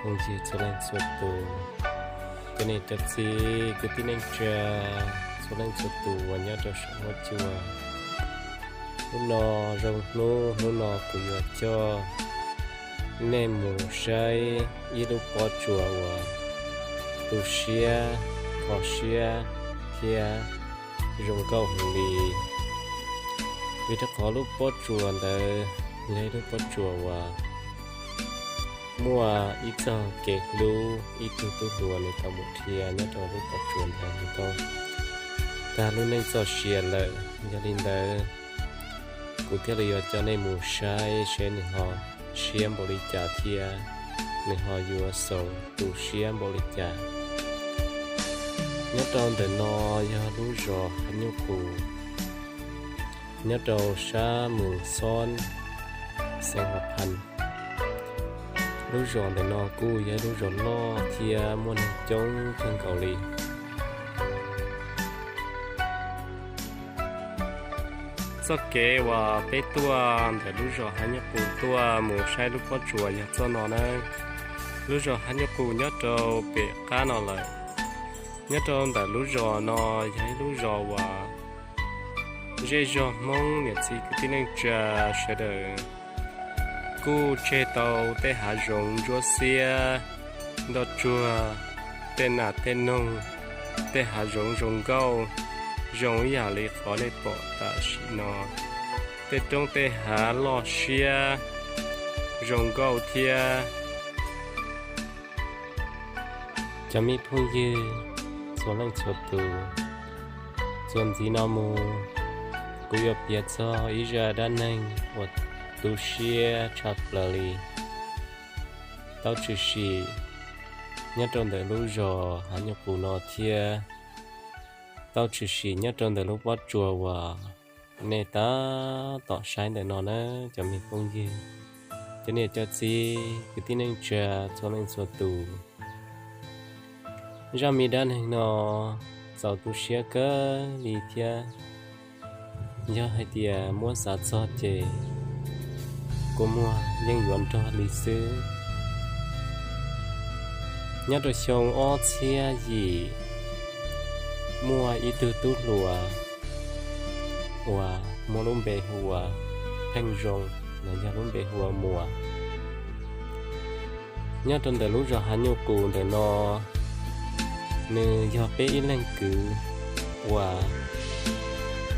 phooj ywg txhua leej txhua tus, cov niam cov txiv kwv tij neej tsa txhua leej txhua tus uas nyob rau saum huab cua. Hnub no zoo hnub, hnub no kuv yuav coj nej mus saib ib lub pob tsuas uas tu siab, kho siab thiab zoo nkauj heev li. Vim rau qhov lub pob tsuas ntawd yog ib lub pob tsuas uas muaj ib txoj kev hlub ib tug tub hluas nws tau mus dhia nyob rau lub pob tsuas ntawd, nws tau tag lub neej txoj sia lawm. Yog li ntawd, kuv thiaj li yuav coj nej mus saib seb nws ho siab npaum li cas thiab nws ho yuav xaus tu siab npaum li cas. Nyob rau ntawm no yog lub zos Hav Nyuj Qus, nyob rau sab Mws Xob, xeev Huas Phas. Lub zos ntawm no kuj yog ib lub zos loj thiab muaj neeg coob kawg nkaus li. Txoj kev uas peb tuaj ntawm lub zos Hav Nyuj Qus tuaj mus saib lub pob tsuas yog txoj no na. Lub zos Hav Nyuj Qus nyob rau pem qab no lawm. Nyob rau ntawm lub zos no yog ib lub zos uas zej zog Hmoob niam txiv kwv tij neej tsa sawv daws kuj tseg tau tej hav zoov ntsuab xiab, nroj tsuag, tej nas tej noog, tej hav zoov zoo nkauj, zoo ib yam li qhov nej pom tam sim no. Tej roob tej hav loj siab, zoo nkauj thiab. Cov me phooj ywg txhua leej txhua tus, txuas ntxiv no mus kuv yuav piav txog ib zaj dab neeg uas tu siab tshaj plaws li. Tau tshwm sim nyob rau ntawm lub zos Hav Nyuj Qus no thiab tau tshwm sim nyob rau ntawm lub pob tsuas uas nej tab tom saib ntawm no na, cov me phooj ywg, cov niam cov txiv kwv tij neej tsa txhua leej txhua tus. Zaj me dab neeg no txaus tu siab kawg li thiab yog hais tias muab xav txog ces kua muag yeej yuav nrog li xwb. Nyob rau xyoo ob txhiab yim, muaj ib tug tub hluas uas muaj lub npe hu ua Pheej Zoo, los yog lub npe hu ua Muas. Nyob rau ntawm lub zos Hav Nyuj Qus ntawm no, nws yog peb ib leeg kwv uas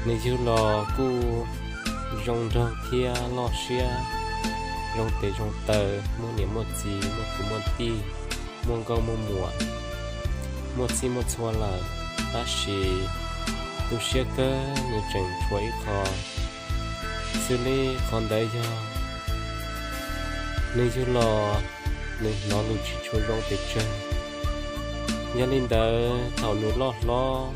nws yug los kuj zoo nraug thiab loj siab, zoo tes zoo taw, muaj niam muaj txiv, muaj kwv muaj tij, muaj nkauj muaj muam, muaj txhij muaj txhua lawm. Tab sis tu siab kawg nws tseem tshuav ib qho, xws li qhov ntawd yog nws yug los nws hnov lus tsis tshua zoo pes tsawg. Yog li ntawd thaum nws loj hlob,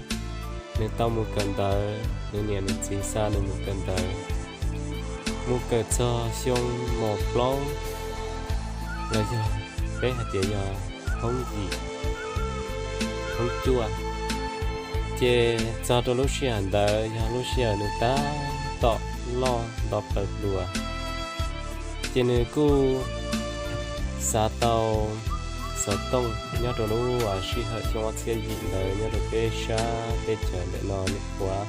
nws tau mus kawm ntawv, nws niam nws txiv xa nws mus kawm ntawv, mus kawm txog xyoo mos plaub los yog peb hais tias yog thoob yim, thoob cuaj, ces txog rau lub sij hawm ntawd yog lub sij hawm nws tab tom loj nto plaws hluas, ces nws kuj xav tau xov tooj. Nyob rau lub sij hawm xyoo ob txhiab yim ntawd nyob rau peb sab teb chaws ntawm no nyuam qhuav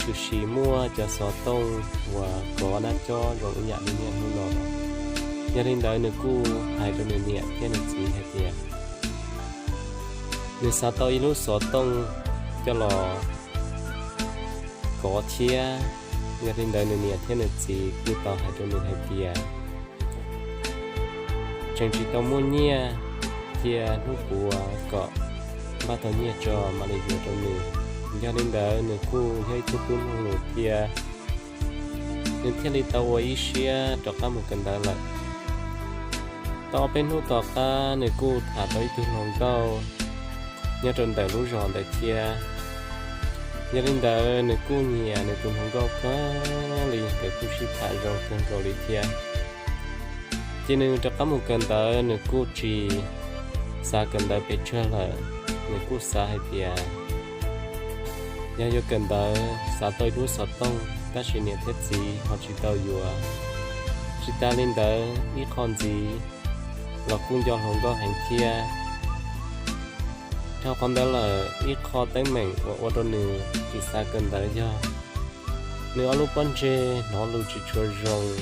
tshwm sim muaj cov xov tooj uas kov nab cob zoo ib yam li niaj hnub no. Yog li ntawd nws kuj hais rau nws niam thiab nws txiv hais tias nws xav tau ib lub xov tooj coj los kov thiab. Yog li ntawd nws niam thiab nws txiv kuj tau hais rau nws hais tias tseem tsis tau muaj nyiaj, cia hnub puav kom npaj tau nyiaj tso mam li yuav rau nws. Yog li ntawd nws kuj yog ib tug tub mloog lus thiab, nws thiaj li tau ua ib siab rov qab mus kawm ntawv lawm. Tau ob peb hnub tom qab nws kuj tham tau ib tug hluas nkauj nyob rau ntawm lub zos ntawd thiab. Yog li ntawd nws kuj nyiam nws tus hluas nkauj kawg li, nkawd kuj sib tham zoo kawg nkaus li thiab. Ces nws rov qab mus kawm ntawv, nws kuj tsis xav kawm ntawv pes tsawg lawm. Nws kuj xav hais tias yog yuav kawm ntawv xav tau ib lub xov tooj, tab sis niam thiab txiv ho tsis tau yuav. Tsis tas li ntawd, ib qho ntxiv, los kuj nco hluas nkauj heev thiab. Dhau qhov ntawd lawm, ib qho teeb meem uas ua rau nws tsis xav kawm ntawv yog nws ob lub pob ntseg hnov lus tsis tshua zoo.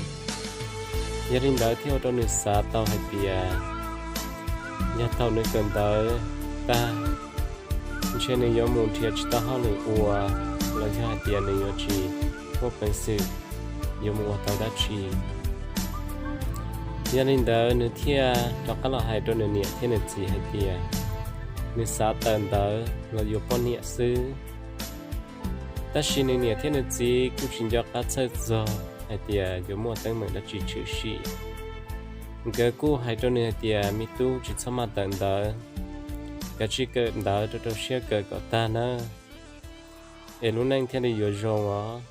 Yog li ntawd thiaj ua rau nws xav tau hais tias yog thaum nws kawm ntawv tag, ntshe nws yuav mus nrhiav tsis tau hauj lwm ua, los yog hais tias nws yuav tsis muaj peev xwm yuav mus ua tau dab tsi. Yog li ntawd nws thiaj rov qab los hais rau nws niam thiab nws txiv hais tias nws xav tawm ntawv los yuav poj niam xwb. Tab sis nws niam thiab nws txiv kuj tsis nco qab txhawj txog hais tias yuav muaj teeb meem dab tsi tshwm sim. Nkawd kuj hais rau nws hais tias, me tub, tsis txhob maj tawm ntawv, kav tsij kawm ntawv rau rau siab kawm kom tag nawb, es lub neej thiaj li yuav zoo os.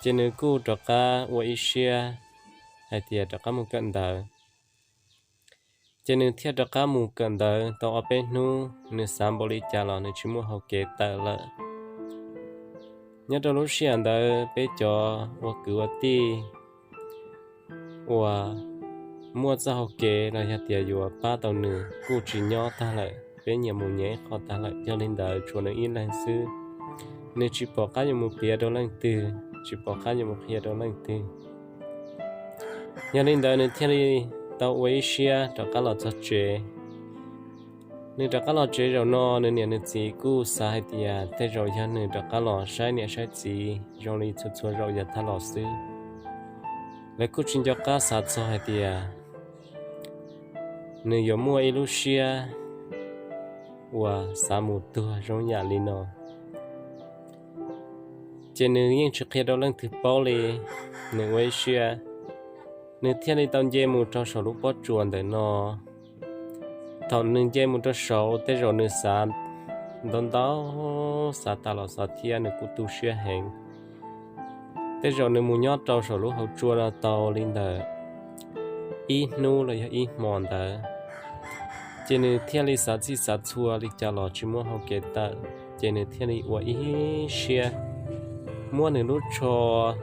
Ces nws kuj rov qab ua ib siab hais tias rov qab mus kawm ntawv. Ces nws thiaj rov qab mus kawm ntawv tau ob peb hnub, nws xav npaum li cas los nws tsis muaj hau kev tawm lawm. Nyob rau lub sij hawm ntawd peb cov ua kwv ua tij uas muaj txoj hau kev los yog tias yuav pab tau nws kuj tsis nyob tag lawm, peb nyias mus nyias ib qho tag lawm. Yog li ntawd tshuav nws ib leeg xwb, nws tsis pom qab yuav mus piav rau leej twg, tsis pom qab yuav mus qhia rau leej twg. Yog li ntawd nws thiaj li tau ua ib siab rov qab los txog tsev. Nws rov qab los tsev zaum no, nws niam nws txiv kuj xav hais tias tej zaum yog nws rov qab los saib niam saib txiv zoo li txhua txhua zaus yav tag los xwb. Lawv kuj tsis nco qab xav txog hais tias nws yuav muaj ib lub siab uas xav mus tuag zoo yam li no. Ces nws yeej tsis qhia rau leej twg paub li, nws ua ib siab, nws thiaj li tau nce mus rau saum lub pob tsuas ntawm no. Thaum nws nce mus rau saud, tej zaum nws xav ntau ntau, xav tas los xav thiab, nws kuj tu siab heev. Tej zaum nws mus nyob rau saum lub hauv tsua no tau li ntawm ib hnub los yog ib hmos ntawd, ces nws thiaj li xav txhij xav txhua li cas los tsis muaj hau kev tawm, ces nws thiaj li ua ib siab muab nws lub tsho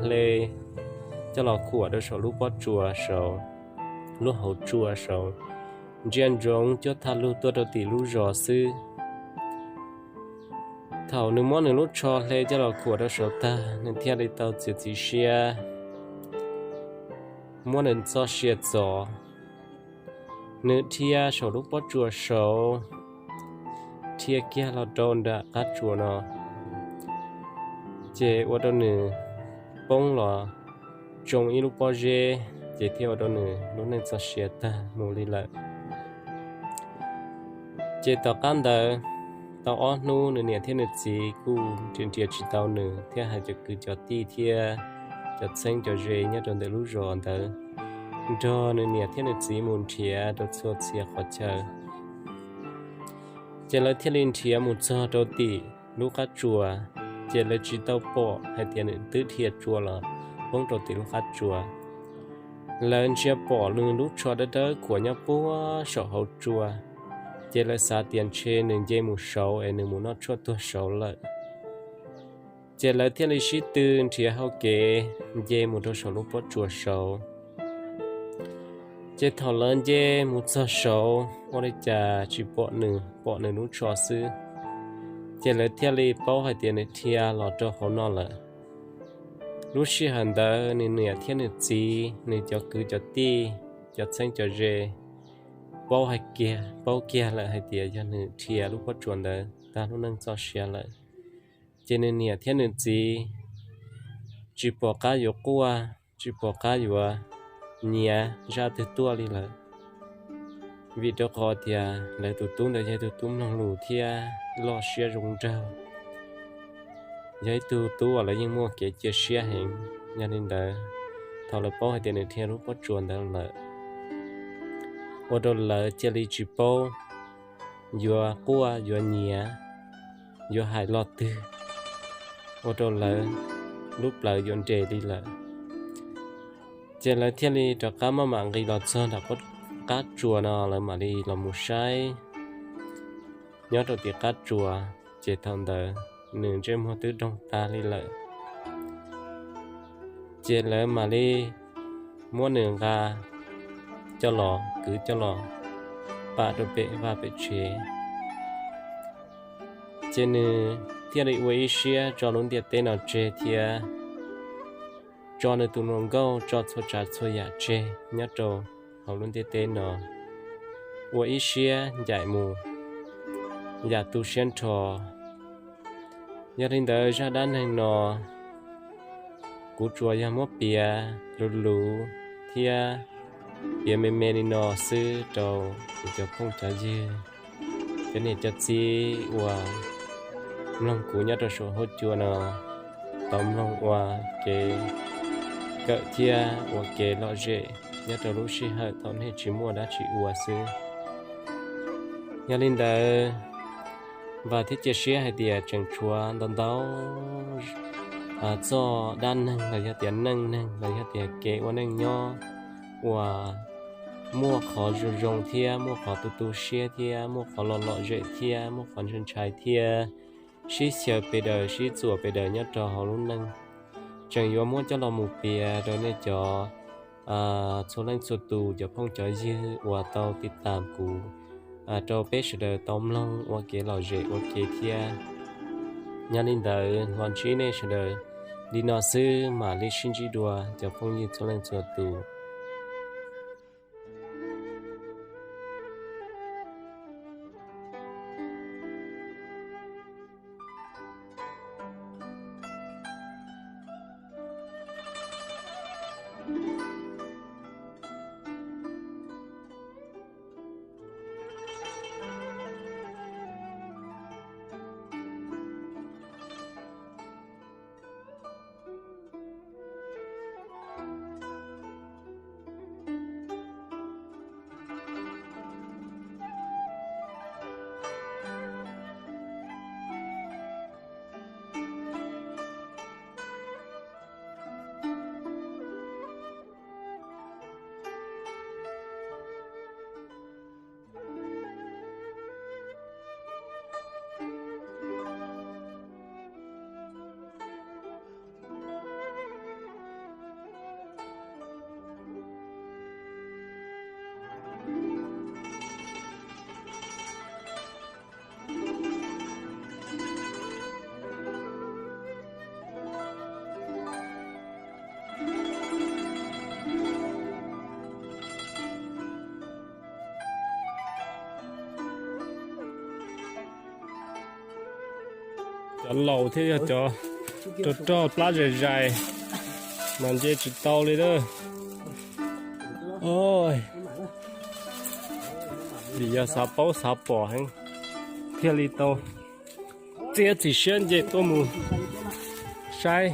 hle coj los khuam rau saum lub pob tsuas saud, lub hauv tsua saud, ntsia ntsoov cuab thaj lug tuaj rau tim lub zos xwb. Thaum nws muab nws lub tsho hle coj los khuam rau saud tag, nws thiaj li tau txiav txim siab muab nws txoj sia txov. Nws dhia saum lub pob tsuas saud, dhia kiag los rau nram qab tsuas no, ces ua rau nws poob los tsoo ib lub pob zeb, ces thiaj ua rau nws lub neej txoj sia tag mus li lawm. Ces tom qab ntawd tau ob hnub, nws niam thiab nws txiv kuj nrhiav nrhiav tsis tau nws thiab hais cov kwv cov tij thiab cov txheeb cov ze nyob rau ntawm lub zos ntawd nrog nws niam thiab nws txiv mus nrhiav rau txhua txhia qhov chaw. Ces lawv thiaj li nrhiav mus txog rau tim lub qab tsuas, ces lawv tsis tau pom hais tias nws twb dhia tsua los poob rau tim lub qab tsuas. Lawv ntsia pom nws lub tsho dawb dawb khuam nyob puag saum hauv tsua, ces lawv xav tias ntshe nws nce mus saud es nws mus noj tshuaj tuag saud lawm. Ces lawv thiaj li sib tw nrhiav hau kev nce mus rau saum lub pob tsuas saud. Ces thaum lawv nce mus txog saud, ua li cas tsis pom nws, pom nws lub tsho xwb. Ces lawv thiaj li paub hais tias nws dhia los rau hauv no lawm. Lub sij hawm ntawd nws niam thiab nws txiv, nws cov kwv cov tij, cov txheeb cov ze paub hais kiag, paub kiag lawm hais tias yog nws dhia lub pob tsuas ntawd tag lub neej txoj sia lawm. Ces nws niam thiab nws txiv tsis pom qab yuav quaj, tsis pom qab yuav nyiav zaj twg tuaj li lawm, vim rau qhov tias lawv tus tub ntawd yog tus tub mloog lus thiab loj siab zoo nraug, yog ib tug tub uas lawv yeej muaj kev cia siab heev. Yog li ntawd, thaum lawv paub hais tias nws dhia lub pob tsuas ntawd lawm, ua rau lawv cia li tsis paub yuav quaj yuav nyiav, yuav hais lo twg, ua rau lawv lub plawv yuav nres li lawm. Ces lawv thiaj li rov qab maj mam nqis los txog nram qab tsuas no, lawv mam li los mus saib nyob rau tim qab tsuas, ces thaum ntawd nws ntsej muag twb doog tag li lawm. Ces lawv mam li muab nws nqa coj los kwv coj los pam rau pem vaj pem tsev. Ces nws thiaj li ua ib siab tso lub ntiaj teb no tseg thiab tso nws tus hluas nkauj, tso txhua tsav txhua yam tseg nyob rau hauv lub ntiaj teb no, ua ib siab ncaim mus yam tu siab nrho. Yog li ntawd zaj dab neeg no kuv tsuas yog muab piav luv luv thiab piav me me li no xwb rau kuv cov phooj cov ywg, cov niam cov txiv uas mloog kuv nyob rau saum huab cua no tau mloog ua kev kawm thiab ua kev lom zem nyob rau lub sij hawm thaum nej tsis muaj dab tsi ua xwb. Yog li ntawd, vam thiab cia siab hais tias tseem tshuav ntau ntau txoj dab neeg los yog tias neej neeg los yog tias kev ua neej nyob uas muaj qhov zoo zoo thiab muaj qhov tu tu siab thiab muaj qhov lom lom zem thiab muaj qhov ntshai ntshai thiab sib xyaw pes daws sib txuam pes daws nyob rau hauv lub neej. Tseem yuav muab coj los mus piav rau nej cov txhua leej txhua tus cov phooj cov ywg uas tau tiv tam kuv, rau peb sawv daws tau mloog ua kev lom zem ua ke thiab. Yog li ntawd los ntsib nej sawv daws li no xwb, mam li sib ntsib dua cov phooj ywg txhua leej txhua tus. Cov laus thiab yog cov rog rog plab zais zais mas nce tsis tau li lawm. Vim yog xav paub xav pom heev thiaj li tau txiav txim siab nce tuaj mus saib.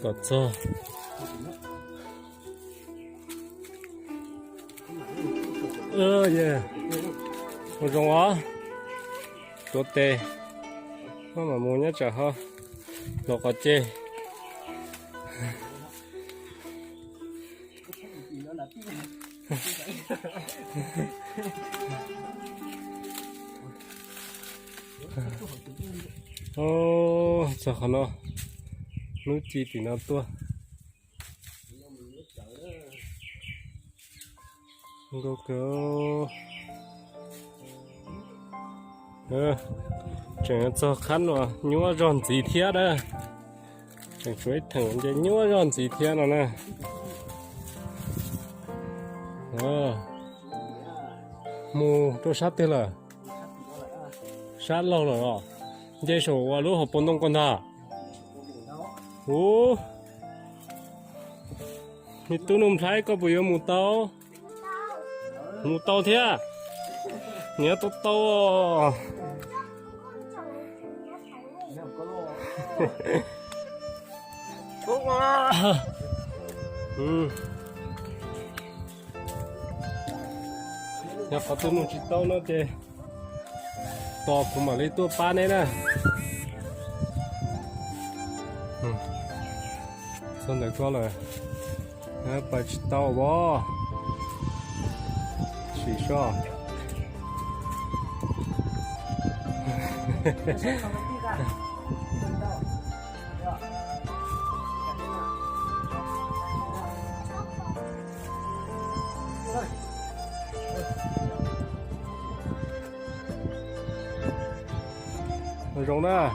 Kom txog. Ua zoo os, tuav tes, maj mam mus nyob tsam ho los qhov ceg. Txog qhov no, hnub ci tim no tuaj. Nkauj kawg. Tseem txog qhab no nyuaj zog ntxiv thiab na. Tseem tshuav ib theem nce nyuaj zog ntxiv thiab no na. Mus rau sab twg lawm? Sab laug lawm os. Nce saum ua lub hauv paus ntoo ko ntag. Ub, me tub Nuj Nplhaib, koj puas yuav mus tau? Mus tau thiab. Nyiav tau tau. Yog qhov twg mus tsis tau no ces tos kuv mam li tuaj pab neb na. Txog ntawm ko lawm, pais tsis tau os. Sim soj. Zoo na.